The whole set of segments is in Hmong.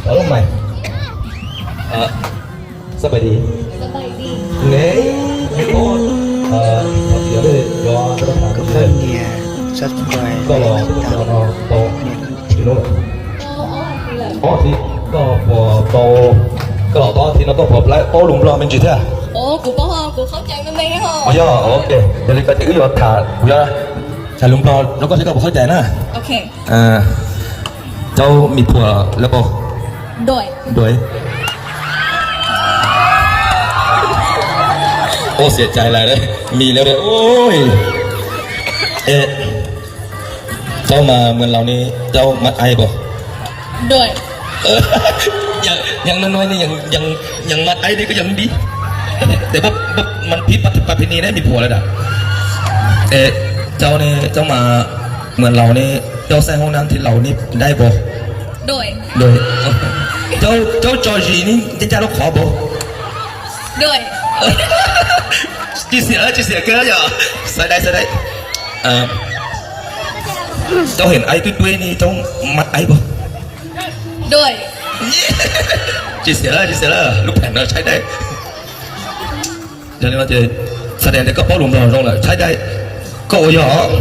Alo, mày. Ờ, sao mày đi? Sao mày đi? Nè, có, ờ, có chuyện đây, cho tao nói thẳng với mày. Koj los tau, tau, tau, tau, tau, tau, tau, tau, tau, koj los tau, koj los tau lus Nplog me ntsis thiab. Ua, yog, ok, yog li ko ces wb yuav tham, kuv yuav tham lus Nplog rau koj seb koj puas txhawj cai na. Cháu mì phua lab pau. Đuổi. Ôi, xiam cai lawm, mì lawm. Ê, cháu mà mượn lòng đi, cháu mát ai bò. Đuổi. Ờ, ยังน้อยๆ นี่ยังยังยังมัดไอ้นี่ก็ยังดี แต่ว่ามันผิดประเพณีนะ มีผัวแล้วนะ เออ cháu này, cháu mà mượn lòng đi, cháu xàiห้องน้ำที่เรานี่ได้บ่ Đuổi. Đuổi. Cháu, cháu cho gì đi, cháu, cháu nó khó bò. Đuổi. Chia sẻ, chia sẻ cái đó giờ. Xài đây, xài đây. Ờ, cháu hiện ai tôi quên đi, cháu mát ai bò. Đuổi. Chia sẻ đó, chia sẻ đó. Lúc hẹn đó, xài đây. Cho nên là chị, xài đây để có bó lùm rồi, rồi là xài đây. Koj ua yog?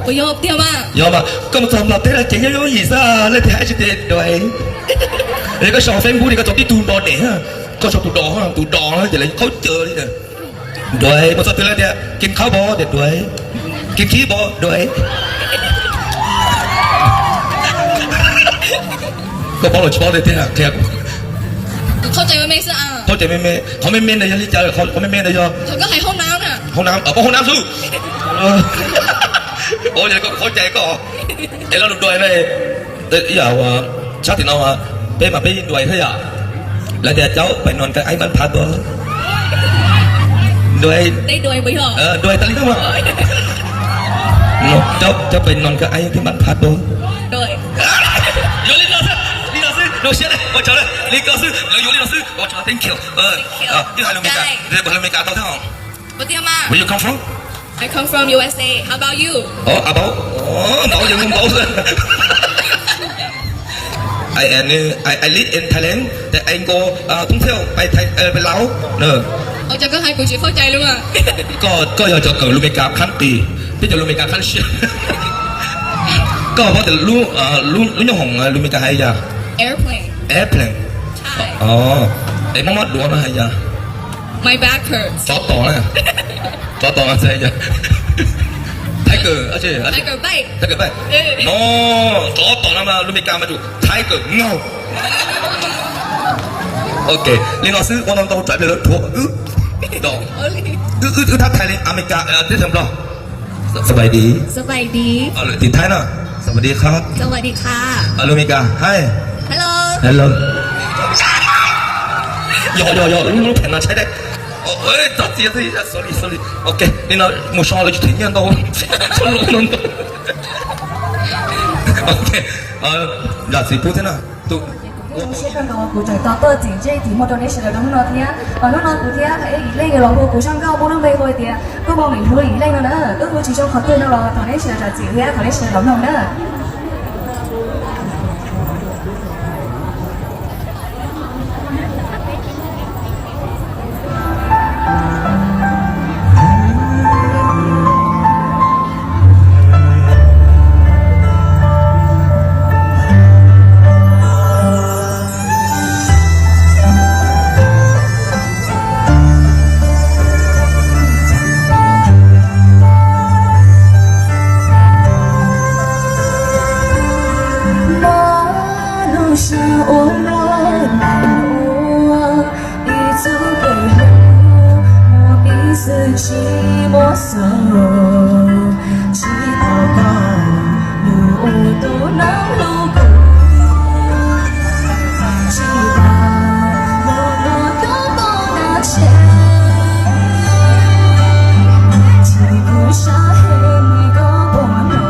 Ua yog tiag mas. Yog mas, koj mus txog Nplog teb lawv cev nyob nyob yim xwb, leej twg hais tsis tias đuổi. Es koj sau Facebook li koj txog tib tug do dej, koj sau tus do, tus do ces lawv qhaub caws li. Đuổi, mus txog twg lawv tias กินข้าวบ่ tias đuổi, กินขี้บ่ đuổi. Koj paub los tsis paub tiag tiag, qhia kuv. Qhaub caws me me xwb. Qhaub caws me me, qhov me me ntawd yog li cas, qhov me me ntawd yog. Hoob nam, paub hoob nam xwb. Ua li koj qhaub caws koj. Es lawv đuổi ne. Ib yam sab tim no peb mas peb đuổi thiab yom. Lawv tias cháu phải nằm cạnh anh Văn Phát bro. Đuổi. Đuổi tas li no. Cháu, cháu phải nằm cạnh anh Văn Phát bro. Yuav li no xwb, li no xwb, zoo siab, ua tsaug, li ko xwb, lawv yuav li no xwb, ua tsaug, thank you. Twb hais lus Meskas, lus Meskas tau thiab hos. Where you come from? I come from U S A. How about you? Ov, a, npaum, ov, npaum yeej npaum xwb. I, I live in Thailand, but I go, uh, thoob thiaj pais Thaib, pais Laus. Koj, koj yog cov kawm lus Meskas qhab qis, peb cov lus Meskas qhab siab. Koj paub tias lub, lub nyooj hoom lus Meskas hais yog? Airplane. Airplane. Es mob mob duav no hais yog? My back hurts. Tsov tom na. Tsov tom no hais yog? Tiger, tiger bite. Tiger bite. No, tsov tom no mas lus Meskas mas tiger meow. Ok, li no xwb, ua ntau ntau tsam pliag lawv thuam wb. Wb, wb thab thaiv li Amelikas thiab Nplog. สบายดี สบายดี Lwm tim Thaib na. สวัสดีครับ สวัสดีค่ะ Lus Meskas, hi. Hello. Hello. Yog, yog, yog, lub phem no tshaib dab. Txog txiav xwb, sorry, sorry. Ok, li no mus so lawv tsis them nyiaj ntau. Ok, zam txim pub thiab na. Zoo siab kawg nkaus kuv tseem tau tuaj txim ntsej txim muag rau nej sawv daws rau hnub no thiab. Hnub no kuv thiab Yim Leej yuav los hu kuv zaj nkauj muaj lub npe hu tias Koj mog mim hlub Yim Leej no na. Wb hu tsis zoo qhov twg no los thov nej sawv daws zam txim thiab thov nej sawv daws los mloog na. Ib txoj kev hlub muaj ib txwm tsis muaj xaus, tsis tau koj lus ua tus neeg hlub kuv, tsis tau los ua koj poj dab tsev, tsis kuv sab heev li koj pom no.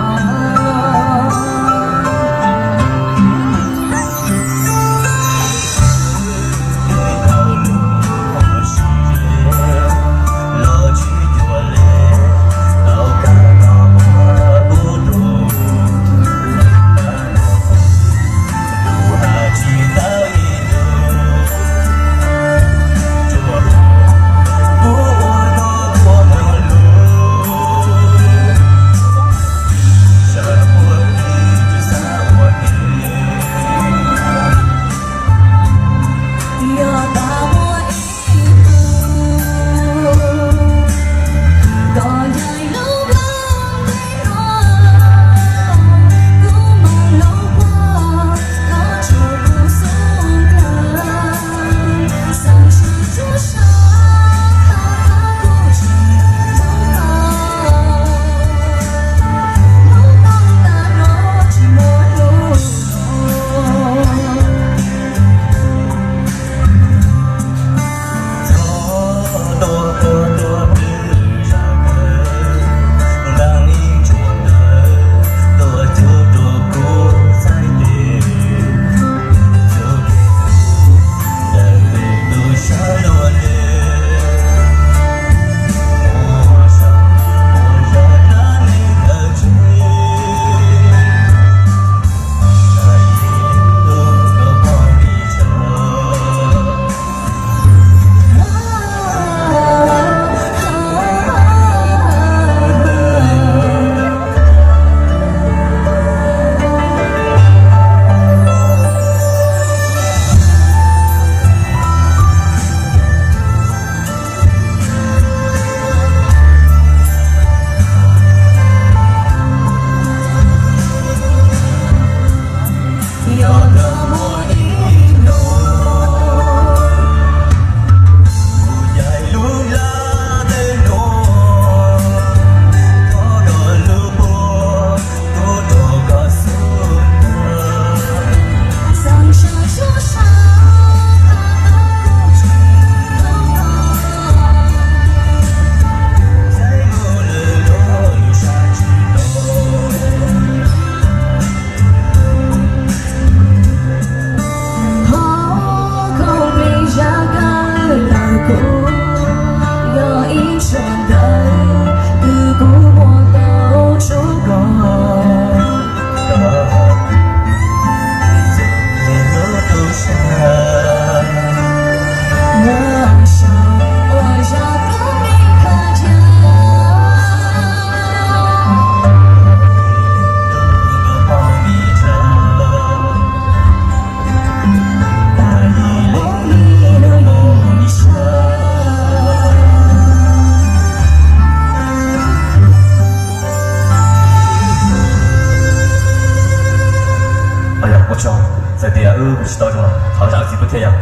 Txawm tias wb tsis tau zoo, thov zam txim pub thiab yom.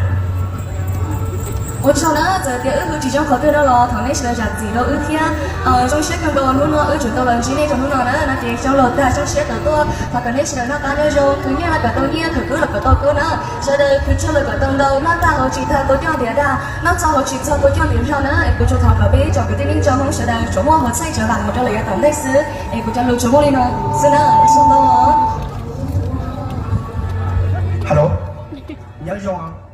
Ua tsaug na, txawm tias wb hu tsis zoo qhov twg no los thov nej sawv daws zam txim rau wb thiab. Zoo siab kawg nkaus hnub no wb tseem tau los ntsib nej rau hnub no na, no ces zoo los tag zoo siab tawm tuaj, thov kom nej sawv daws noj qab nyob zoo, khwv nyiaj los kom tau nyiaj, khwv kub los kom tau kub na. Sawv daws khwv tshuaj los kom tau ntau, noj tag hauv tsis tag tua coj ntiav dag, noj txog hauv tsis txog tua coj ntiav zog na. Es kuv tsuas thov kom peb ib tsoom kwv tij neej tsa Hmoob sawv daws tsuas muaj hauv txhij tsav vam mus rau lawm yav tom ntej xwb. Es kuv cov lus tsuas muaj li no xwb na, zoo ntau. Hello, nyob zoo.